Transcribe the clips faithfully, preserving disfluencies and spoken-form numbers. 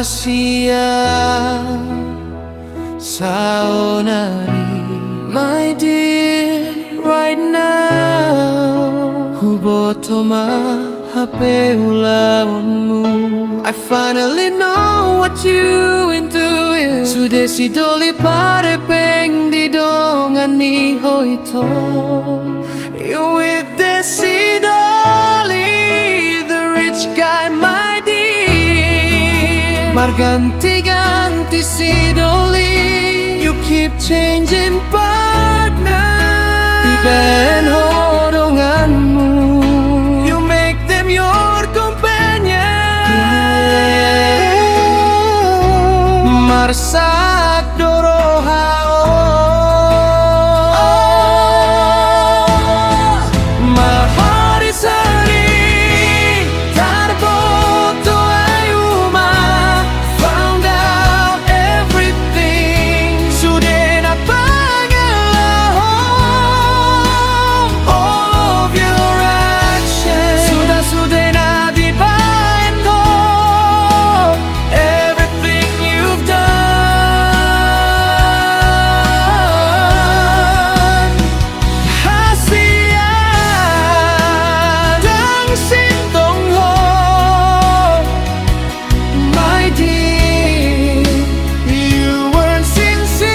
Sian saonari, my dear, right now, huboto ma hape ulaonmu. I finally know what you into it. Sude sidoli parepeng di dongan ni ho ito. You with the sidoli, the rich guy, my dear. Marganti-ganti sidoli, you keep changing partner. Dibahen ho donganmu, you make them your companion. Marsak do roha on. Marhari sari tarboto ahu ma, found out everything. Sude na pangalahon, all of your actions. Suda sude na dibahen ho, everything you've done. Hasian ndang sintong ho, my dear, you weren't sincere.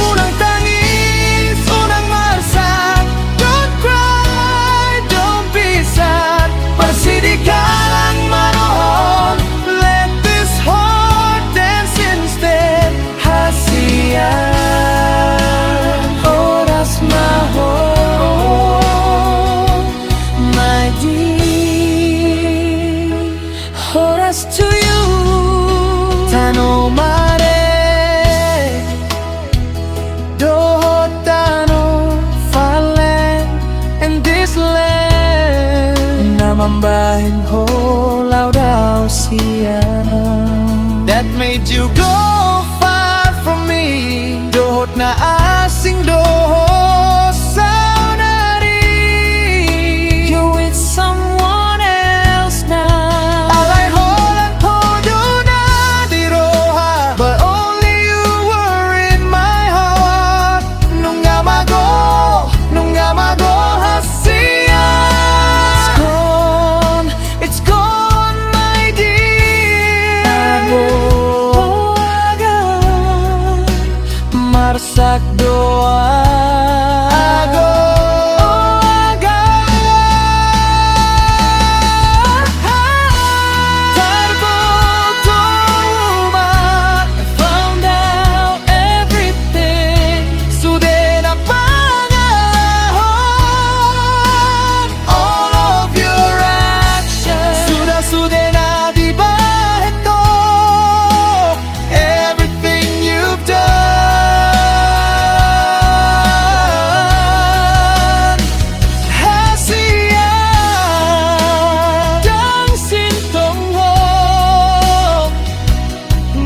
Unang tangis, unang marsak, don't cry, don't be sad. Parsidikalang ma roha on, let this heart dance instead. Hasian horas ma ho, my dear, horas to you. Tano mare dohot tano falen, in this land na mambahen ho laho dausian on. That made you go far from me. Dohot na asing do ho saonari, you're with someone else now. Alai holan ho do na di roha, but only you were in my heart. Nunga mago, nunga mago hasian. It's gone, it's gone, my dear. Ago, ago. Marsak do ahu. Ago, ago. Tarboto ma, found out everything. Sude na pangalahon, all of your actions. Suda sude na dibahen ho, everything you've done. Hasian ndang sintong ho,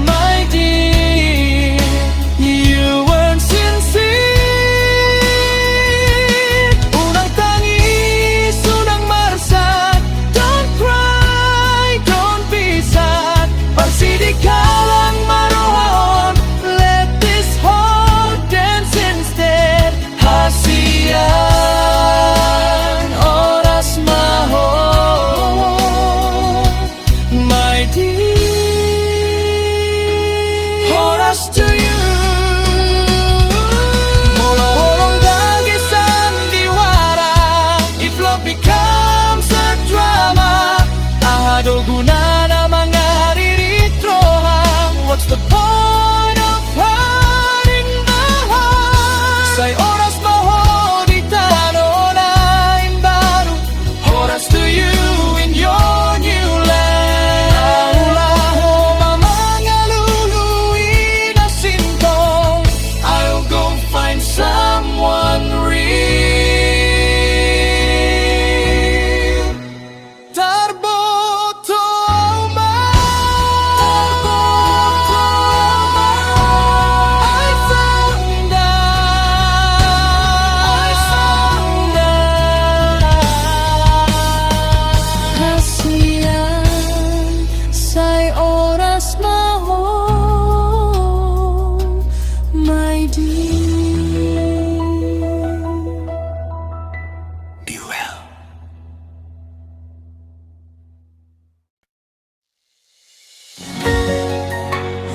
my dear, you weren't sincere. Unang tangis, unang marsak, don't cry, don't be sad. Parsidikalang ma roha on, let this heart dance instead. Hasian horas ma ho, my dear, horas to you. Molo holong dage sandiwara, if love becomes a drama, aha do gunana mangariririt roha? What's the point of hurting the heart? Sai horas ma ho di tano na imbaru. Horas to you in your new land. Ahu laho ma mangalului na si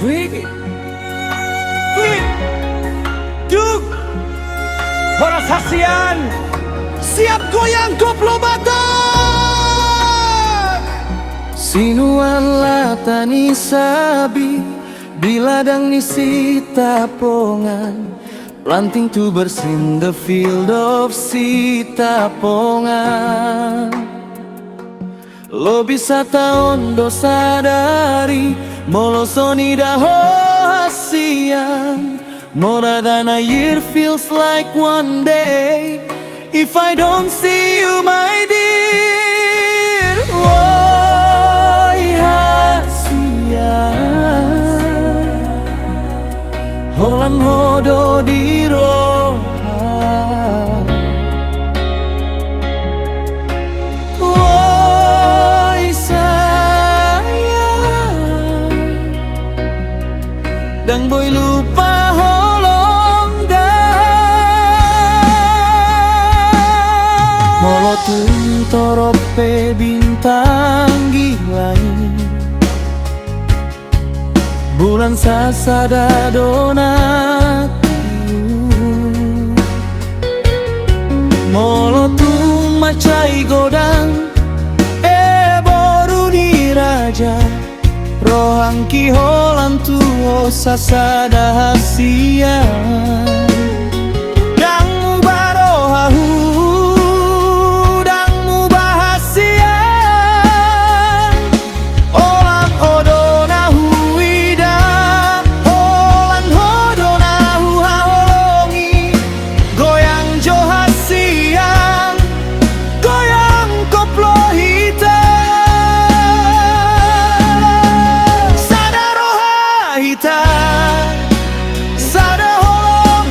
Wih. Wih. Duk. Horas hasian. Siap goyang koplo Batak. Sinuan lata ni Sabi di ladang ni Sitapongan. Planting tubers in the field of Sitapongan. Lobi sataon do sadari, molo so nida ho hasian. More than a year feels like one day if I don't see you, my dear. Woi hasian, holan ho do di roha. Woi sayang, ndang boi lupa holong da. Molo tung torop pe bintang gila i, bulan sasada do na tiur. Molo tung mansai godang, e boru ni raja, rohangki holan tu ho sasada hasian. Ndang muba rohahu, ndang muba hasian. Holan ho do na huida, holan ho do na huhaholongi. Goyang jo hasian, goyang koplo hita. Sada roha hita, sada holong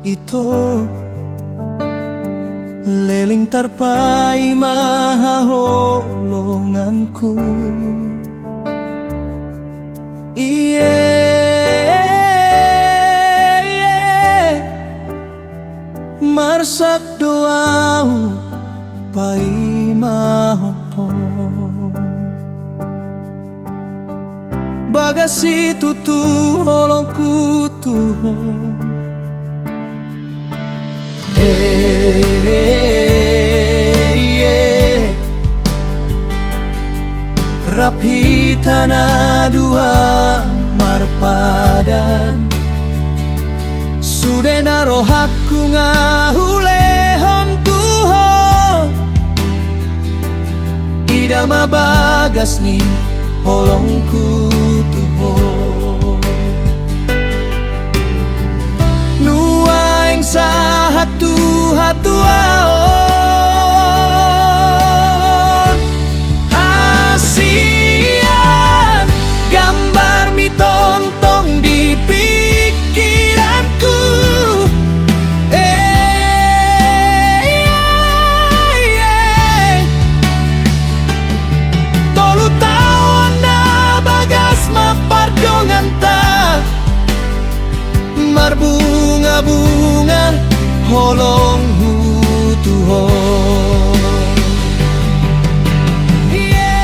Ito, leleng tarpaima haholonganku. Ie, ie. Marsak do ahu paima ho. Bagas situtu holongku tu ho. Ie. Rap hita na dua marpadan. Sude na rohangku nga hulehon tu ho. Ida ma bagas ni holongku tu ho. Nuaeng sahat tu hatuaon. Hasian, gambarmi tongtong di pikiranku. Eh, tolu taon na bagas ma pardonganta. Marbungabunga holonghu tu ho. Ie.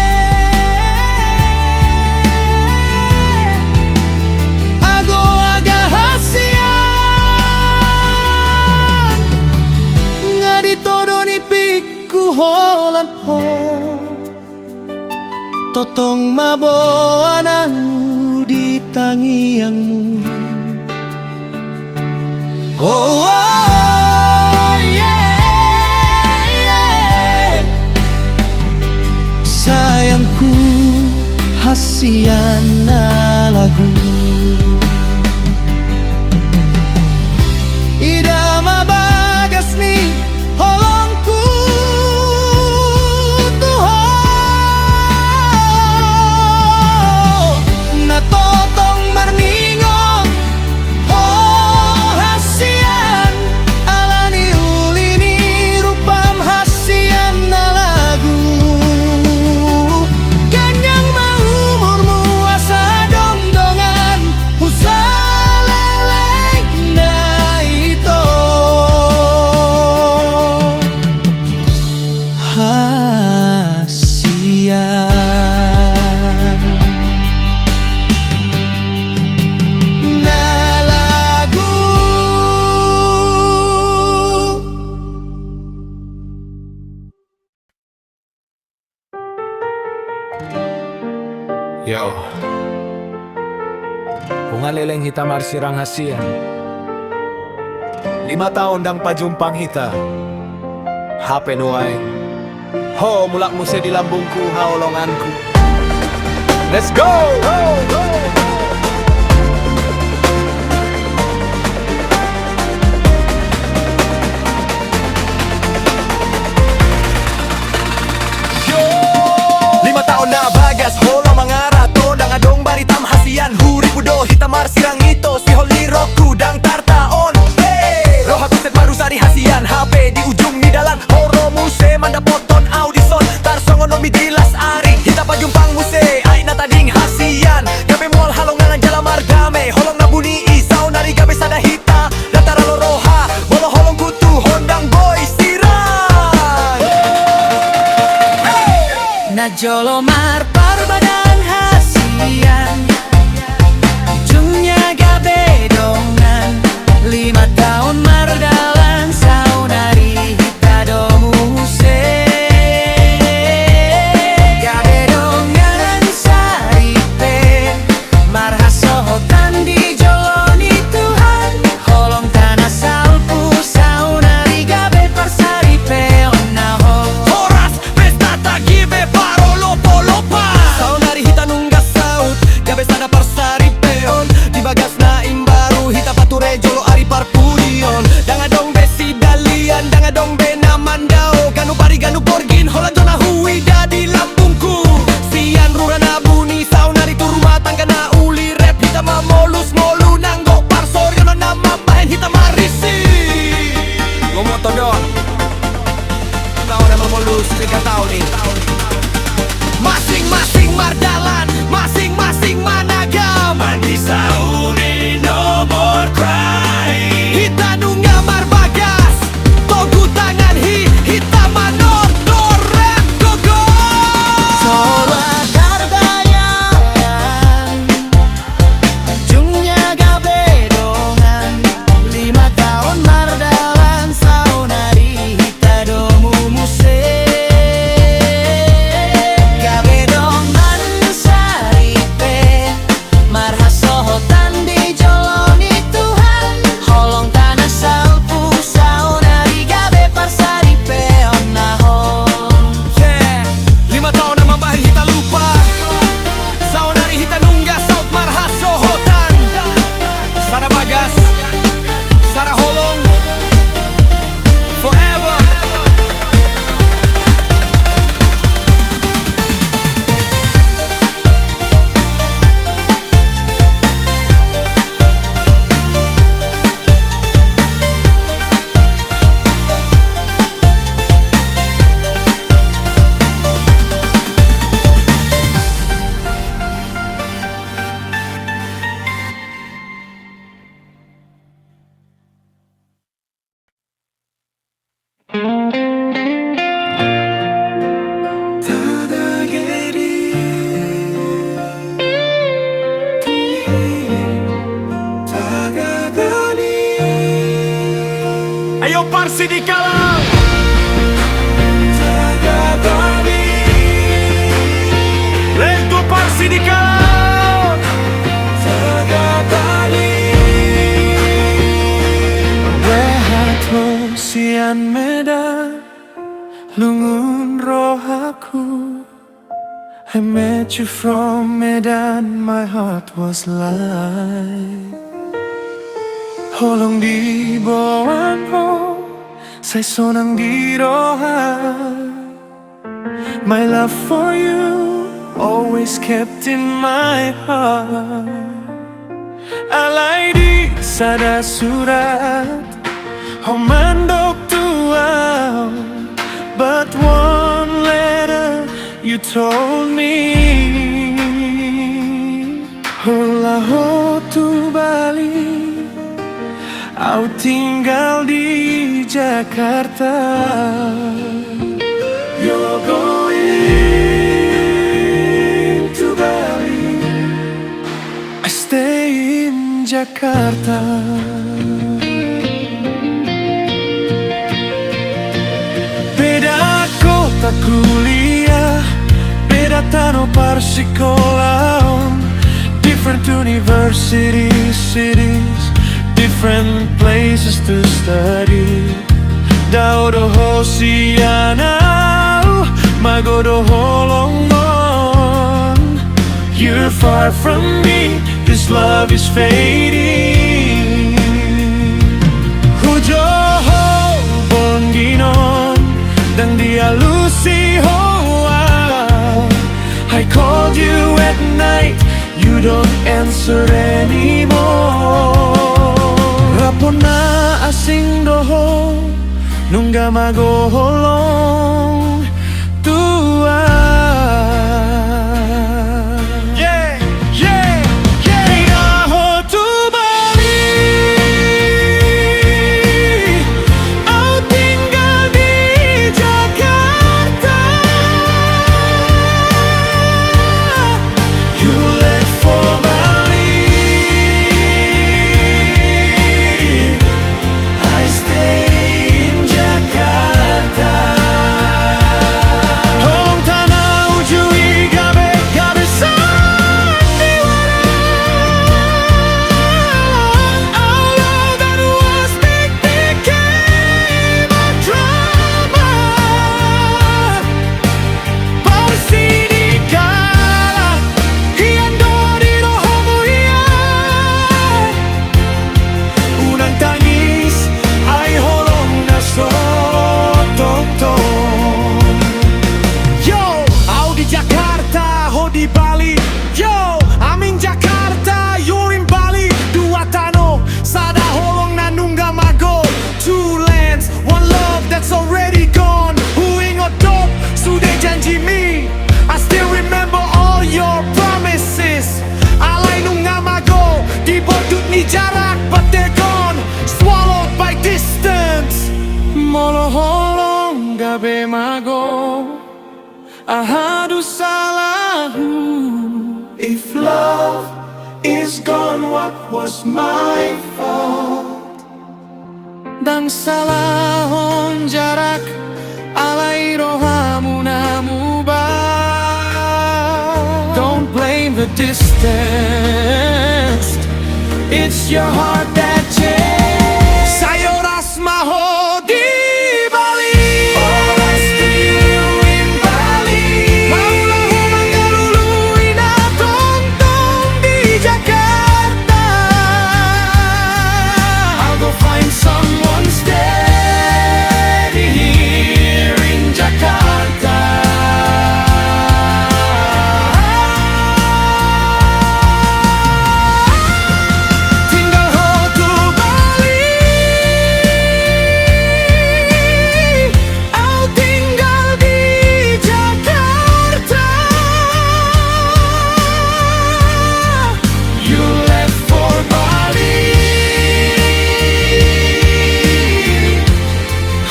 Ago aga hasian nga ditodo ni pingku holan ho. Tongtong ma boan ahu di tangiangmu. Oh, oh, ie, ie. Sayangku, hasian na lagu. Ida ma bagas ni holongku tu ho. Na tongtong marningot ho hasian, ala ni uli ni rupam hasian na lagu. Ganjang ma umurmu asa adong dongan. Husaleleng na ito. Hasian na lagu. Yo. Nunga leleng hita marsirang hasian. Lima taon ndang pajumpang hita. Hape nuaeng ho mulak muse di lambungku, haholonganku. Let's go! Lima taon na bagas ho laho mangarat, ndang adong baritam hasian. Huripu do hita marsirang ito, sihol ni rohangku ndang tartaon. Rohangku set marusari hasian, hape di ujung ni dalan ho ro muse mandapothon ahu dison. Tarsongon on mi di las ari hita pajumpang muse, ai na tading hasian. Gabe mual halongangan jala mardame, holong na buni i saonari gabe sada hita. Datar alo roha, molo holongku tu ho ndang boi sirang. Najolo marparbadaan hasian, ujungna gabe dongan. Lima taon mardalan, saonari hita domu muse. Gabe dongan saripe, marhasohotan di jolo ni Tuhan. Holongta na salpu saonari gabe parsaripeon na hot. Horas, pesta, tagi be parolopolopan. Saonari hita nunga saut gabe sada parsaripeon. Di bagasna imbaru hita pature jolo ari parpudion. Ndang adong be sidalian, ndang adong be na mandao. Ganup ari ganup borngin holan jo na huida di lambungku. Sian rura na buni saonari tu rumah tangga na uli, rap hita mamolus-molus. Tondong. Taon na mamolus, tiga taon i. Masing-masing mardalan, masing-masing managam. Andisaon i, no more crying. Hita nunga marbagas, togu tangan hi, hita manortor, rap gogo. Sola kardaya. Ujungnya gabe dongan, lima taon mardalan, saonari hita domu muse. Gabe dongan saripe, marhasohotan di jolo ni Tuhan. Holong tano salpu, saonari gabe parsaripeon na hot. Yeah, lima taon na mambahen hita lupa. Saonari hita nunga saut marhasohotan. Sada bagas, sada holong, forever. Ayo parsidikalang. Let's go parsidikalang. Wehat ho sian Medan, lungun rohaku. I met you from Medan, my heart was light. Holong diboan ho, sai sonang di roha. My love for you, always kept in my heart. Alai di sada surat ho mandok tu au, but one letter you told me. Holan ho tu Bali, au tinggal di Jakarta. You're going to Bali, I stay in Jakarta. Beda kota kuliah, beda tano parsikolaan, different universities, cities, different places to study. Dao do ho sian au, mago do holong on. You're far from me, this love is fading. Hujo ho bondingkon, ndang dialusi ho au. I called you at night, you don't answer anymore. Rap on na asing do ho, nunga mago holong tu au. Yeah, yeah, yeah. Pinda ho tu Bali, au tinggal di Jakarta. You left for Bali, Gone, what was my fault? Ndang salahon jarak, alai rohamuna muba. Don't blame the distance, it's your heart that changed. Sai horas ma ho di Bali. Horas tu in Bali. Laho-laho manggalului na tongtong di Jakarta. I'll go find someone steady here in Jakarta. Tinggal ho tu Bali. Au tinggal di Jakarta. You left for Bali.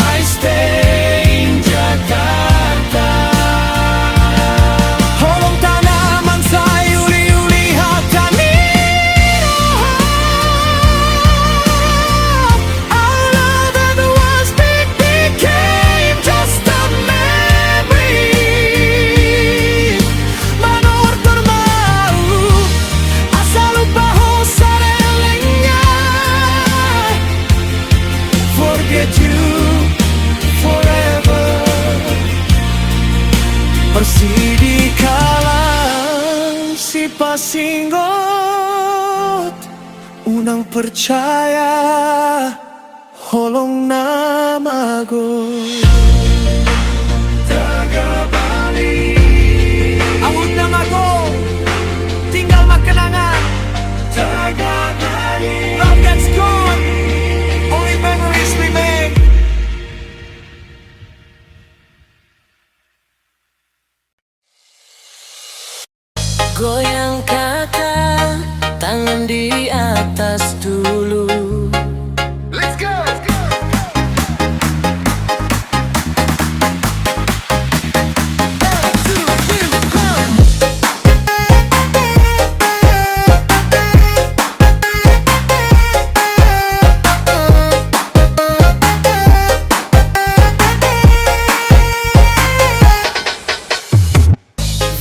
I stay in Jakarta. Holong tanaman sai uli-uli hata ni roha. Our love that was big became just a memory. Manortor ma au, asa lupa ho saleleng ni ai. Forget you forever. Parsidikalan sipasinggot. Unang percaya holong na mago. Jaga Bali. Aut na mago, tinggal ma kenangan. Jaga Bali. Love that's gone, only memories remain. Goyang kakak, tangan di atas dulu. Let's go.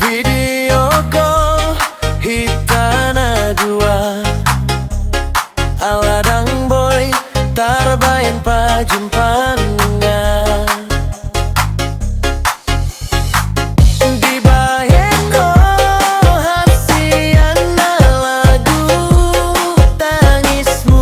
Video call hita na dua. Ala ndang boi tarbahen pajumpangna. Dibahen ho hasian na lagu tangismu.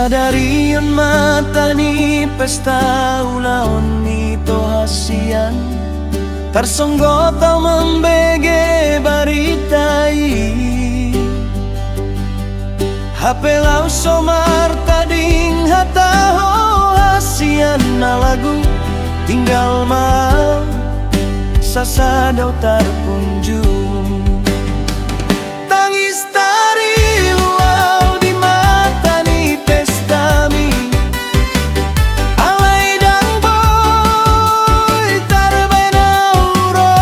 Sadari on ma hata ni pesta ulaon ni ito hasian. Tarsonggot ahu mambege barita i. Hape laos so martading hata ho hasian, na lagu tinggal ma sasada tarpunjung. Tangis tarilu ahu di mata ni pestami. Alai ndang boi tarbaen ahu ro.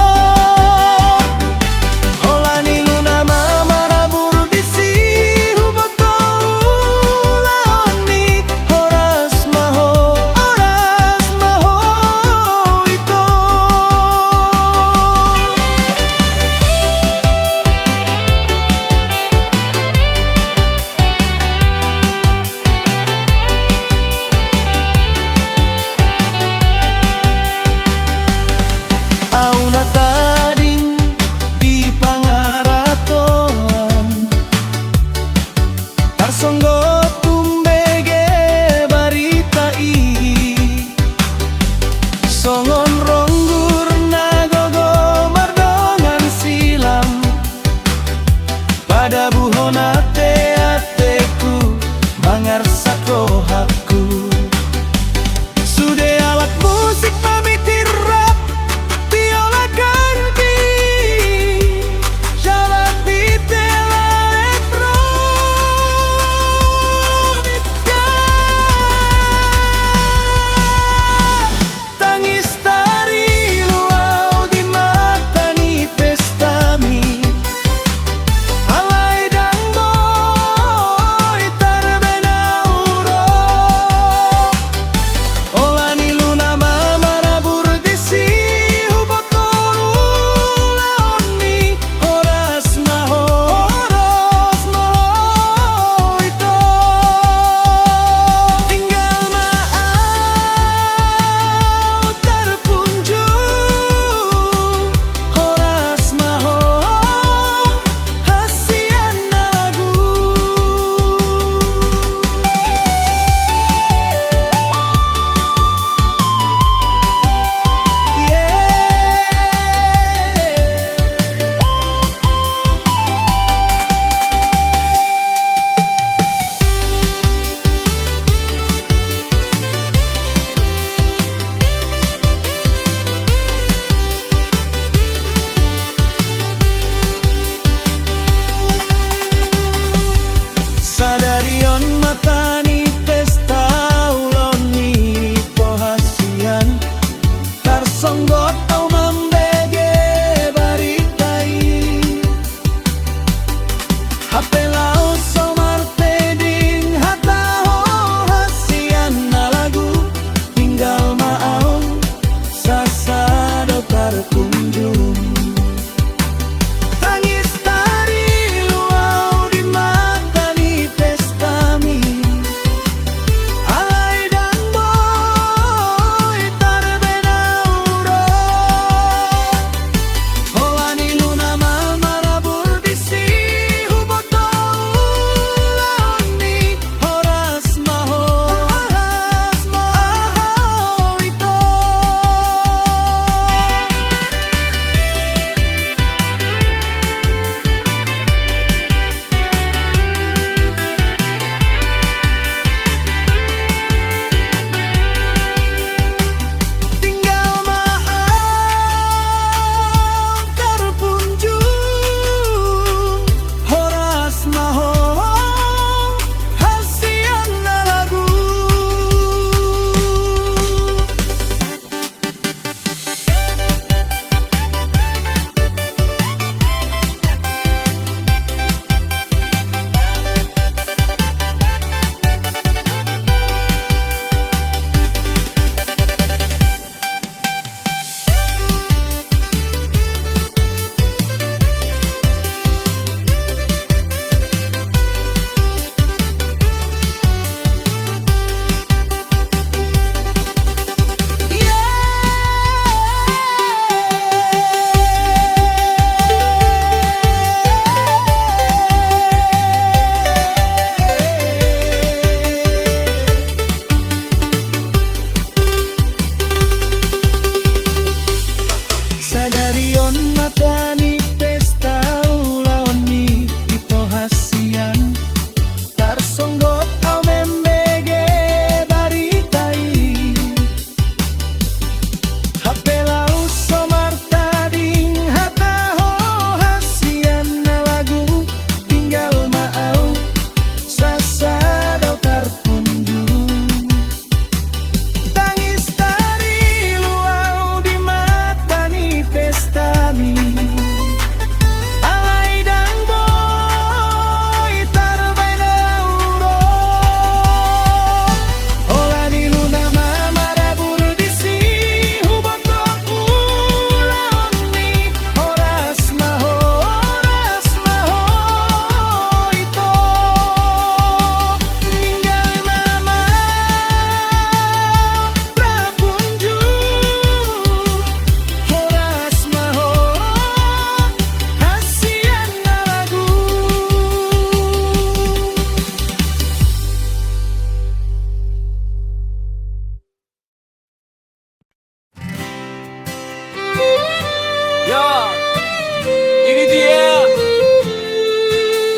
Holan iluna ma marabur disi, huboto ulaon ni horas ma ho, horas ma ho ito.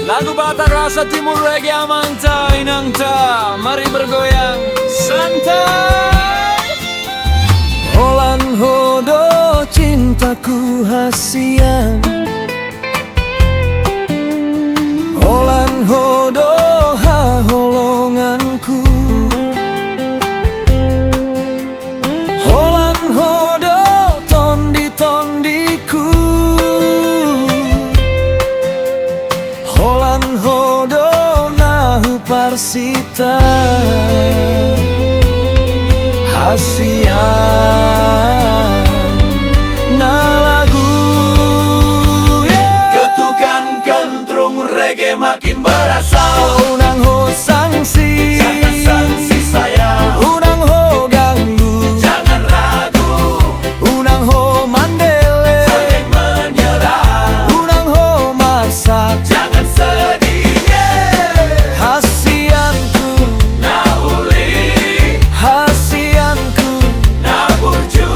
Lagu Batak Rasa Timur Reggae amanta inanta, mari bergoyang santai. Holan ho do cintaku hasian, holan ho do haholonganku, holan ho do tondi-tondiku, holan ho do na huparsita hasian na lagu. Getukan kentrung reggae makin berasa. Unang ho sangsi, jangan sangsi sayang. Unang ho ganggu, jangan ragu. Unang ho mandele, jangan menyerah. Unang ho marsak, jangan sedih. Hasianku na uli, hasianku na burju,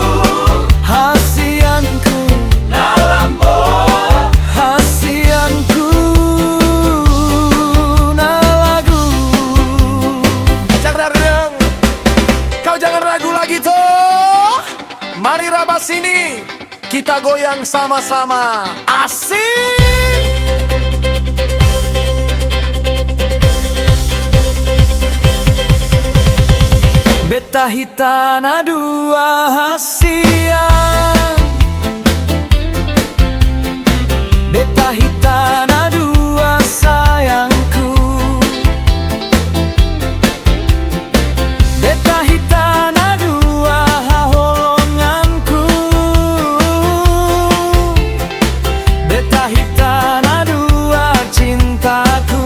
hasianku na lambok, hasianku na lagu. Cak Dardeng, kau jangan ragu lagi toh. Mari Rabas ini, kita goyang sama-sama. Asik! Beta hita na dua hasian, beta hita na dua sayangku, beta hita na dua haholonganku, beta hita na dua cintaku.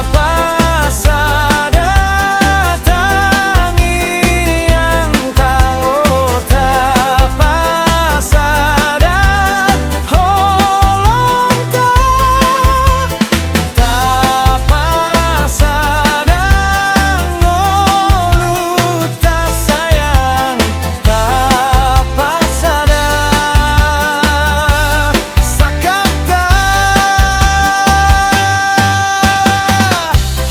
Tapasada tangiangta, tapasada holongta, tapasada ngolunta sayang, tapasada. Sakata,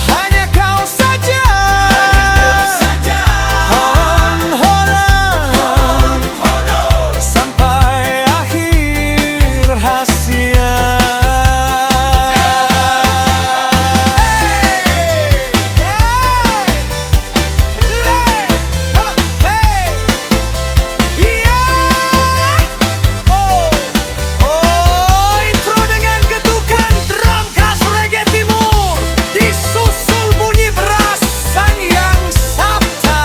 hanya kau saja. Hon, hon, hon, sampai akhir hasian. Intro dengan getukan drum khas Reggae Timur, disusul bunyi brass Sang Yang Sabta.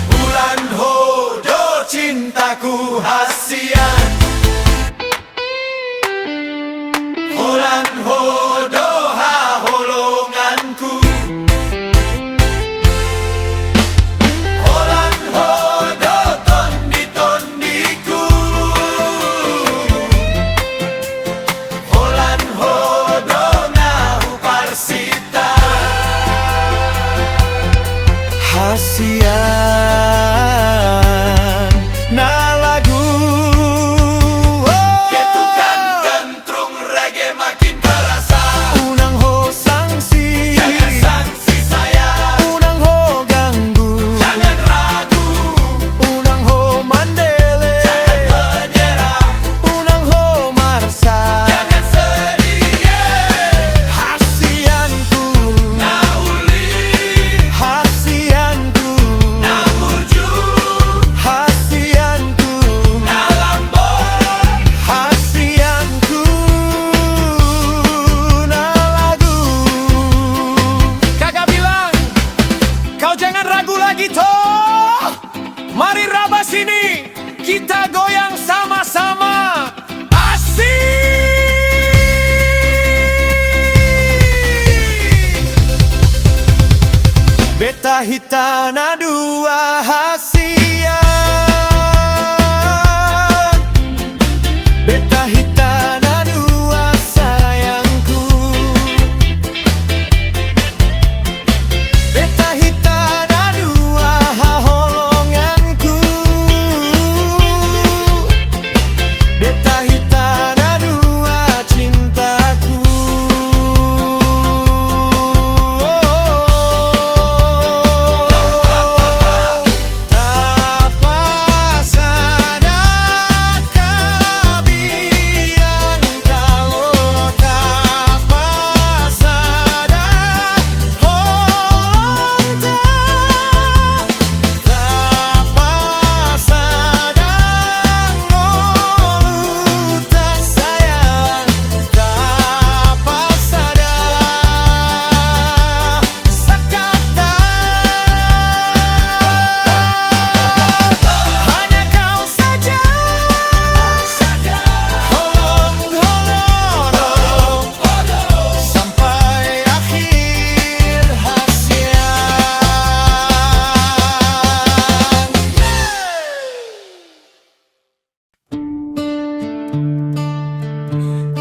Holan ho do cintaku hasian, holan ho do haholonganku, holan ho do tondi-tondiku, holan ho do na huparsita hasian na lagu. Getukan kentrung reggae makin berasa. Unang ho sangsi, jangan sangsi sayang. Unang ho ganggu, jangan ragu. Unang ho mandele, jangan menyerah. Unang ho marsak, jangan sedih. Hasianku na uli, hasianku na burju, hasianku na lambok, hasianku na lagu. Kakak bilang, kau jangan ragu lagi toh. Mari Rabas ini, kita goyang sama-sama. Asik! Beta hita na dua hasian, beta hita na dua sayangku, beta hita na dua hahol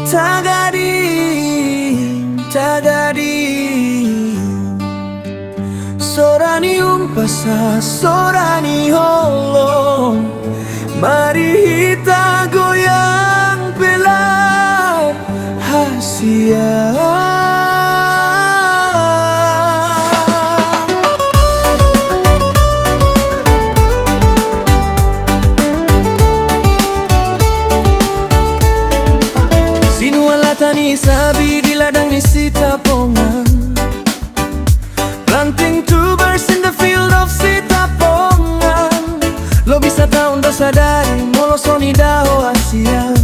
Tagading, tagading. Sora ni umpasa, sora ni holong. Mari hita goyang pela hasian. Sinuan lata ni sabi di ladang ni Sitapongan. Planting tubers in the field of Sitapongan. Lobi sataon do sadari, molo so nida ho hasian.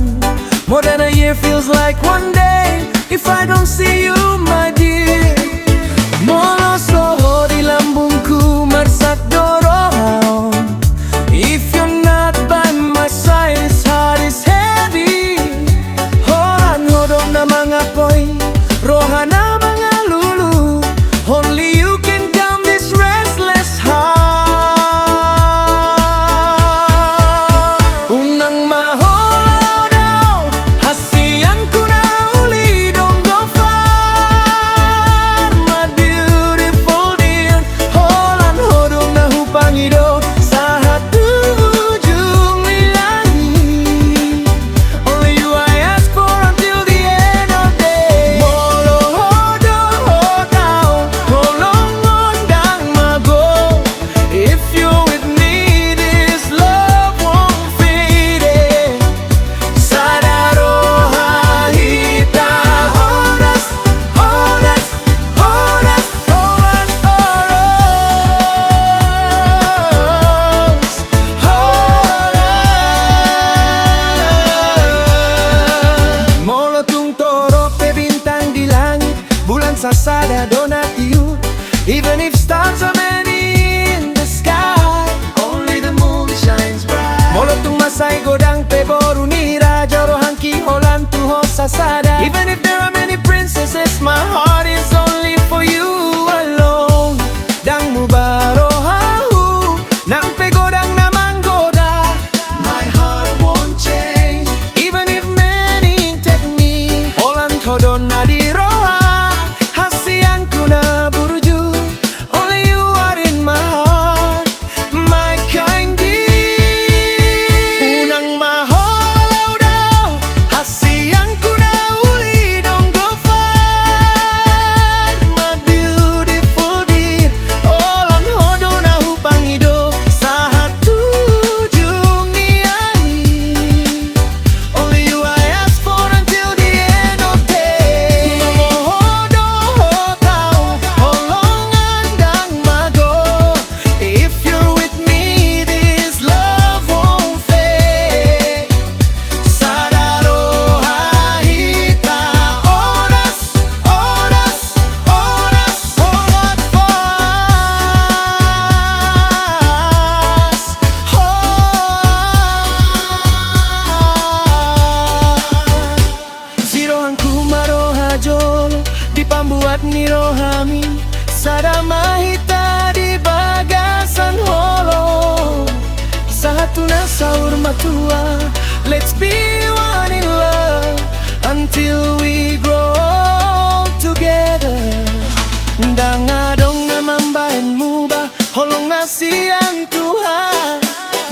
More than a year feels like one day if I don't see you, my dear. Molo so ho di lambungku, marsak do roha on. If you're not by my side, this heart is heavy. Holan ho do na mangapoi, roha na mangalulu. Only you can calm this restless heart. Unang ma holan ho do, hasianku na uli, don't go far, my beautiful dear. Holan ho do na hupangido sahat tu ujung ni langit. Only you I ask for until the end of day. Molo ho do ho taon, holong on ndang mago. If you're with me, this love won't fade, eh. Sada roha hita, horas, horas, horas, horas, horas, horas. Molo tung torop pe bintang di langit, bulan sasada do na tiur. Even if stars are many in the sky, only the moon shines bright. Molo tung mansai godang pe boru ni raja, rohangki holan tu ho sasada. Even if there are many princesses, my heart is only for you alone. Ndang muba rohahu, nang pe godang na manggoda. My heart won't change, even if many take me. Holan ho do na di roha, hasianku na burju. Only you are in my heart, my kind dear. Unang ma holan ho do, hasianku na uli, don't go far, my beautiful dear. Holan ho do na hupangido sahat tu ujung ni langit. Only you I ask for until the end of day. Molo ho do ho taon, holong on ndang mago. If you're with me, this love won't fade. Sada roha hita, horas, horas, horas, horas, horas. Sirohangku ma roha jolo di pambuat ni rohami. Sada ma hita di bagasan holong. Sahat tu na saur matua. Let's be one in love until we grow old together. Ndang adong na mambahen muba holong na sian Tuhan.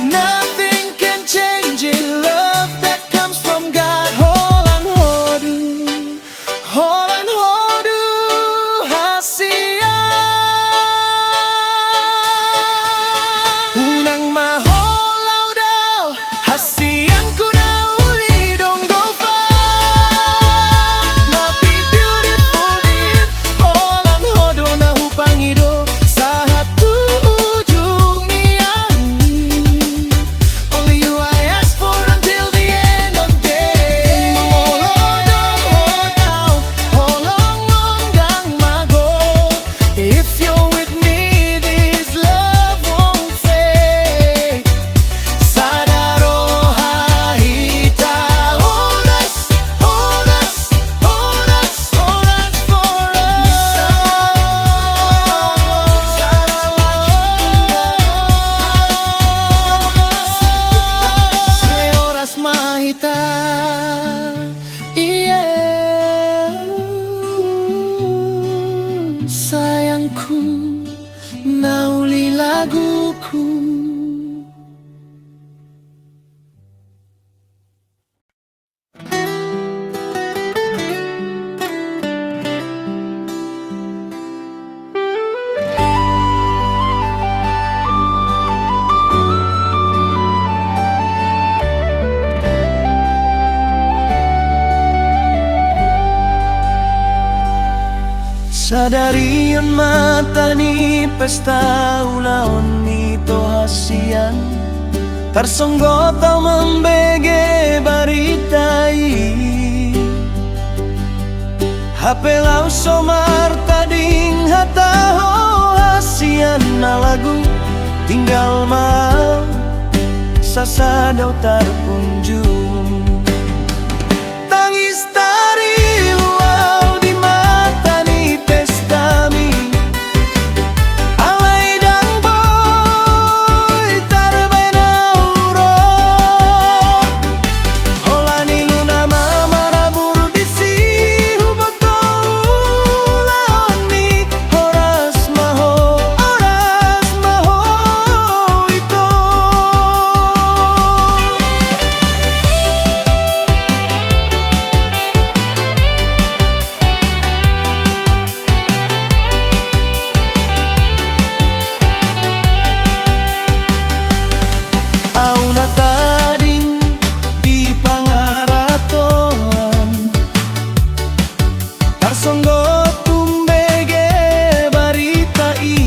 Nothing can change it, love that comes from God. Holan ho do, holan ho do hasian. Unang ma holan ho do, hasianku na uli, don't go far. Sadari on ma hata ni pesta ulaon ni Tohasian, tarsonggot ahu mambege barita i. Hape laos so martading hata ho hasian na lagu, tinggal ma ahu sasada tarpunjung. Tangis tarilu ahu di mata ni pestami, alai ndang boi tarbaen ahu ro. Holan i luna ma marabur disi, huboto ulaon ni horas ma ho, horas ma ho ito. Ahu na tading di pangaratoan, tarsonggot umbege barita i.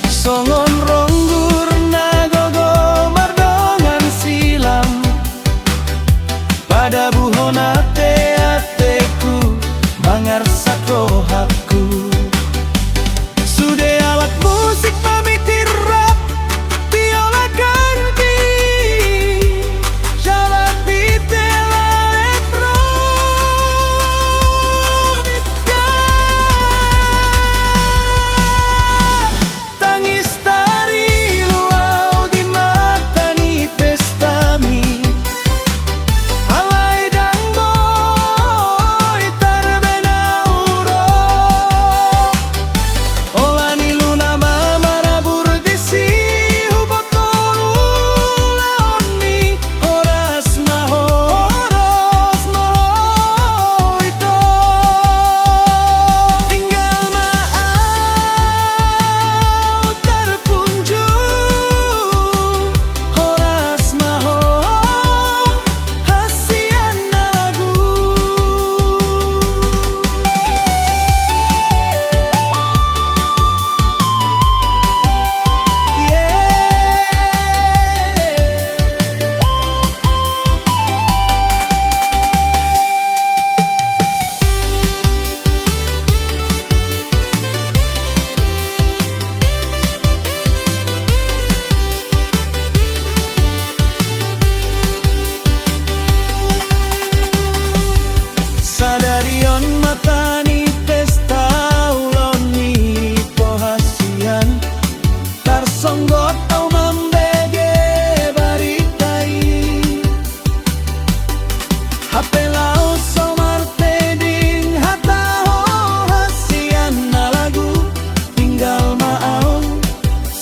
Songon ronggur na gogo mardongan silam, padabuhon ateateku, mangarsak rohangku. Sude alat musik mamitir rap, biola ganding, jala biola elektronika. Tangis tarilu ahu di mata ni pestami, alai ndang boi tarbaen ahu ro. Holan i luna ma marabur disi, huboto ulaon ni horas ma ho, horas ma ho ito. Tinggal ma ahu tarpunjung, horas ma ho hasian na lagu. Sadari on ma hata ni pesta ulaon ni Tohasian, tarsonggot ahu mambege barita i. Hape laos so martading hata ho hasian na lagu, tinggal ma ahu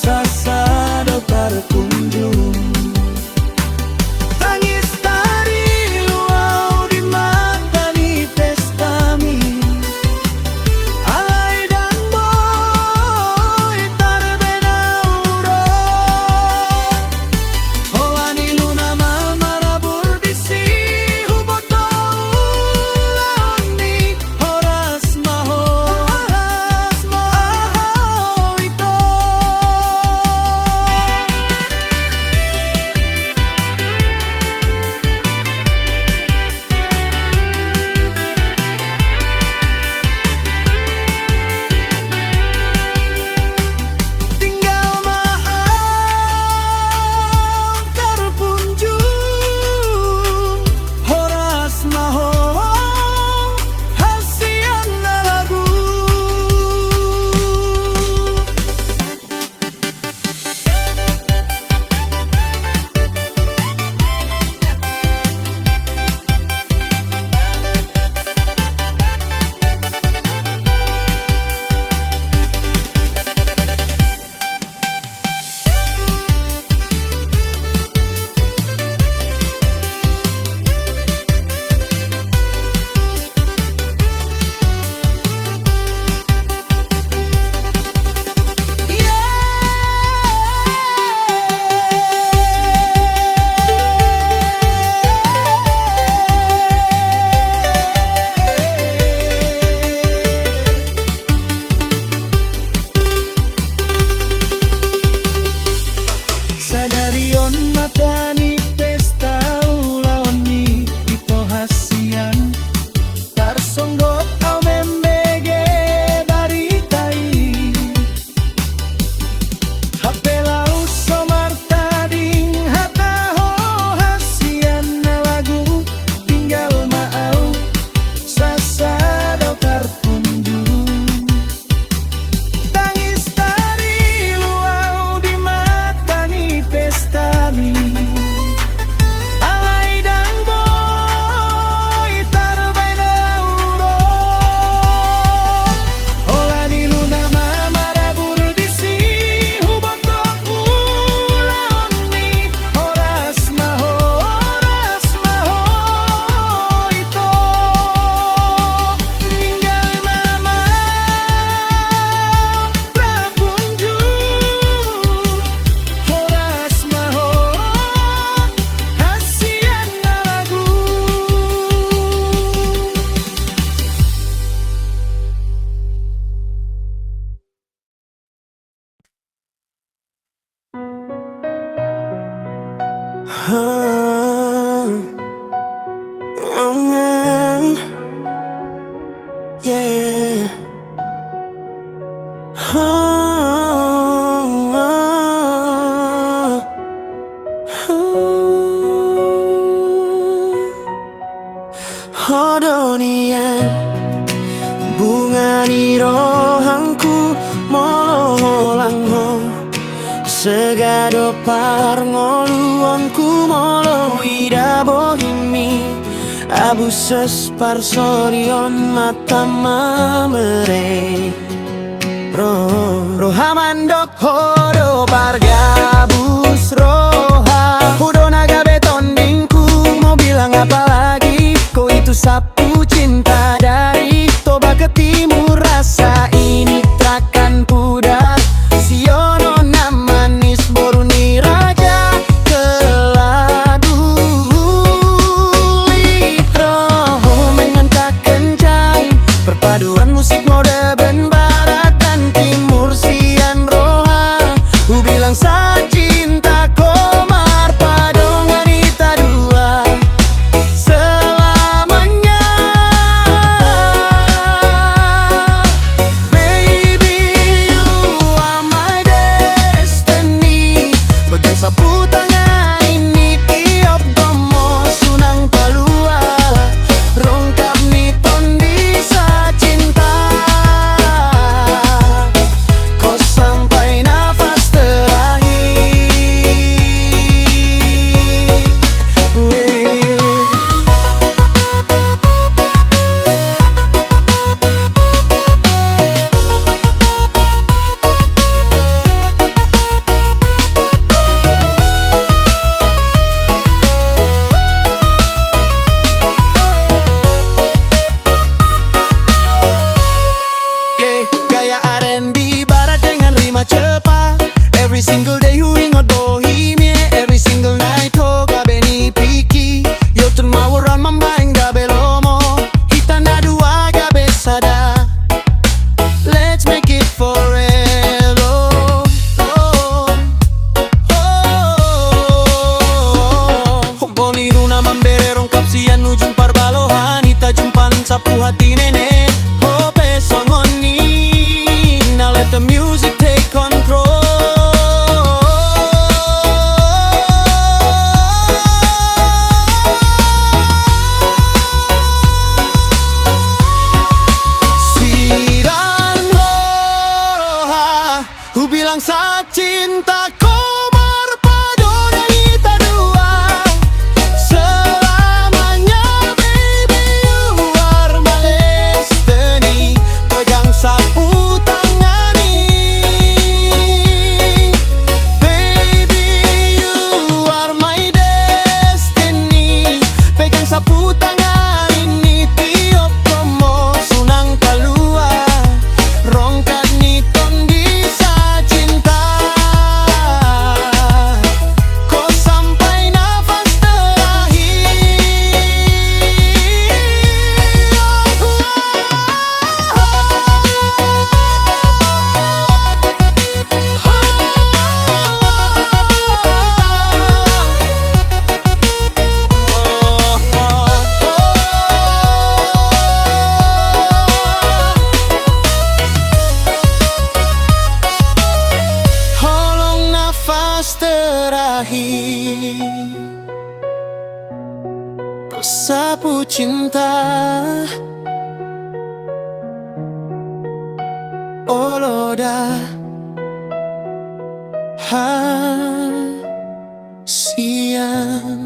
sasada tarpunjung. Tangis tarilu ahu di mata ni pestami, alai ndang boi tarbaen ahu ro. Holan i luna ma marabur disi, huboto Yeah. Ho do nian bunga ni rohangku, molo holang ho sega do parngoluonku, molo huida bohimi abu ses parsorion mata mamere. Ro, roha mandok ho do pargabus roha, ho do na gabe tondingku, mau bilang apa lagi, kau itu sapu cinta dari Toba ke Timur, rasa ini takkan pudar, siono na manis boru ni raja. Kelabu litro ho mengantak kencang, perpaduan musik mode ben barat dan timur sian roha. Hubilang sacinta ko marpadongan hita dua selamanya. Baby, you are my destiny. Pegang sapu tangan ini tiop gomo sunang palua. Rongkap ni tondi sacinta. Ko sampai nafas terakhir. Gaya R and B barat dengan rima cepat. Every single day huingot bohemie. Every single night ho gabe ni piki. Yo tun maworan mambaen gabe lomo. Hita na dua gabe sada. Let's make it forever. Ho boni runa mambere rongkap sian ujung parbalohan, hita jumpang sapu hati nene. Ho pe songon i. Now let the music take control. Siran roha. Hubilang sacinta ko marpadongan hita dua selamanya, baby, you are my destiny. Pegang sapu tangan i, baby, you are my destiny. Pegang sapu tangan ini tiop gomo sunang palua. Rongkap ni tondi sacinta. Ko sampai nafas terakhir. Holong nafas terakhir. Ko sapu cinta. Olo da. Hasian.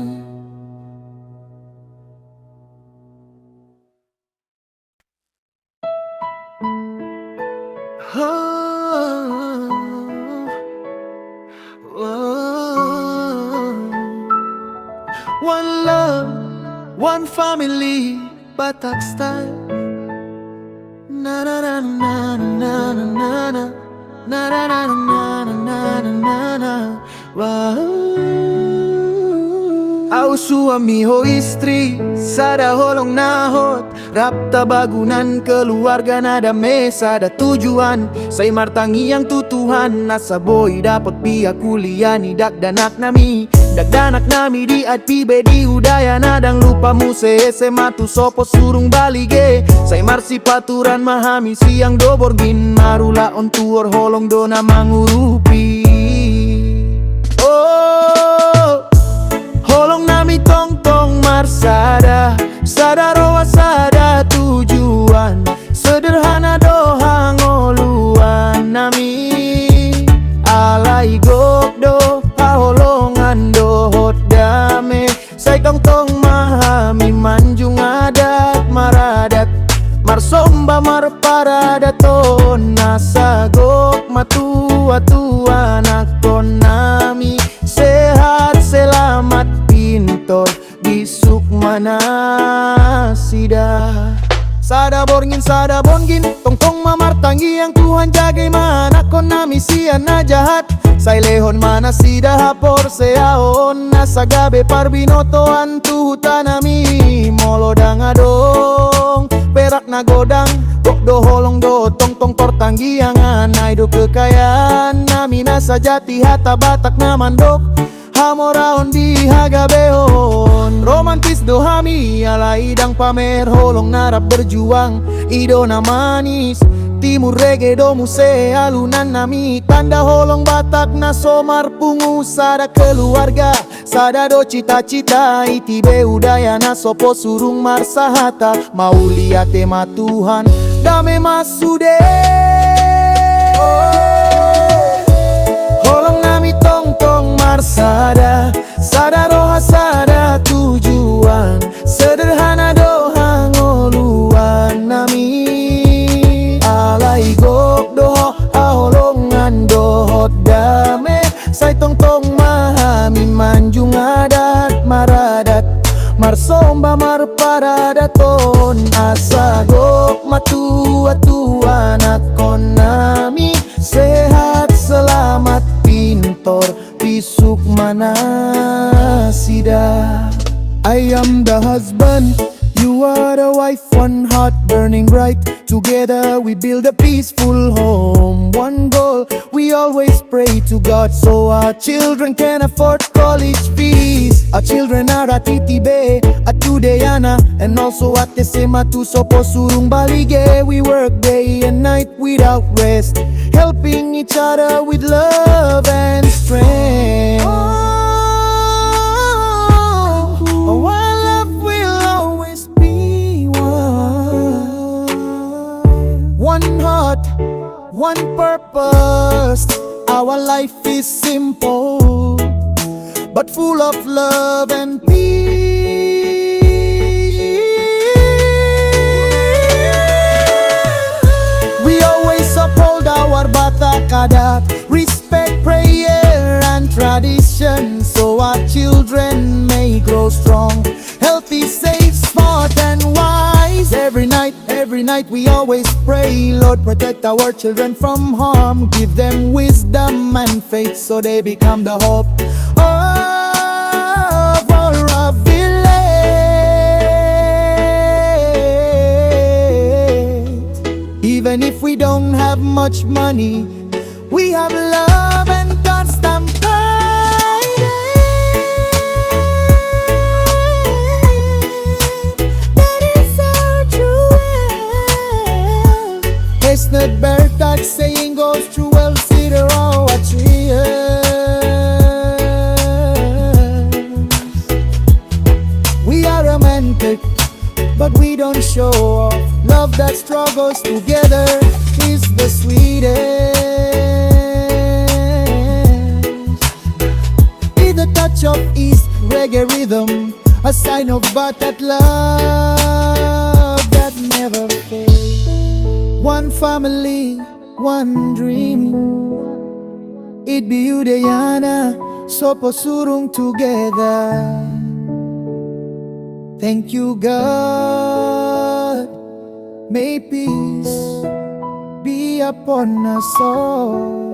Oh, oh. One love, one family, Batak style. Na, na, na. Wow. Au suami ho istri, sada holong na hot. Rap tabagunan keluarga na dame, sada tujuan, sai martangiang tu Tuhan asa boi dapot pia kuliah ni dakdanak nami. Dakdanak nami di I P B di Udayana, ndang lupa muse S M A tu Sopo Surung Balige. Sai marsipaturan ma hami sian do borngin, marulaon tuor, holong do na mangurupi. Oh, holong nami tongtong marsada, sada roha sada tujuan, sederhana do hangoluan nami. Alai gok do haholongan dohot dame, sai tongtong ma hami manjunga adat maradat, marsomba marparadaton, asa gok ma tuatua anakkon nami, sehat selamat pintor, bisuk ma nasida. Sada borngin sada borngin, tongtong ma martangiang Tuhan, jaga ma anakkon nami sian na jahat. Sai lehon ma nasida haporseaon, asa gabe parbinotoan tu huta nami. Molo ndang adong perak na godang, gok do holong do tongtong partangiangan. Ai do kekayaan nami na sajati, hata Batak na mandok, hamoraon di hagabeon. Romantis do hami alai ndang pamer, holong na rap berjuang, i do na manis. Timun Rege do muse alunan nami, tanda holong Batak na so marpungu. Sada keluarga, sada do cita-cita, I T B Udayana Sopo Surung marsahata, mauliate ma Tuhan, dame ma sude. Holong nami tongtong marsada, sada roha sada tujuan, sederhana do hangoluan nami. Alai gok do haholongan dohot dame, sai tongtong ma hami manjunga adat maradat, marsomba marparadaton, asa gok ma tuatua anakkon nami, sehat selamat pintor, bisuk ma nasida. I am the husband, you are the wife, one heart burning bright. Together we build a peaceful home, one goal, we always pray to God so our children can afford college fees. Our children are at I T B, at Udayana, and also at S M A tu Sopo Surung Balige. We work day and night without rest, helping each other with love and strength. Oh, our love will always be one. One heart, one purpose. Our life is simple, but full of love and peace. We always uphold our Batak adat, respect prayer and tradition, so our children may grow strong, healthy, safe, smart and wise. Every night, every night we always pray, Lord, protect our children from harm, give them wisdom and faith, so they become the hope of our village. Even if we don't have much money, we have love and constant pride. That is our true wealth. It's not bare talk, saying goes through well, see the raw achieve. We are romantic, but we don't show off. Love that struggles together is the sweetest. With a touch of East reggae rhythm, a sign of Batak love that never fades. One family, one dream. It be Udayana, Sopo Surung together. Thank you, God. May peace be upon us all.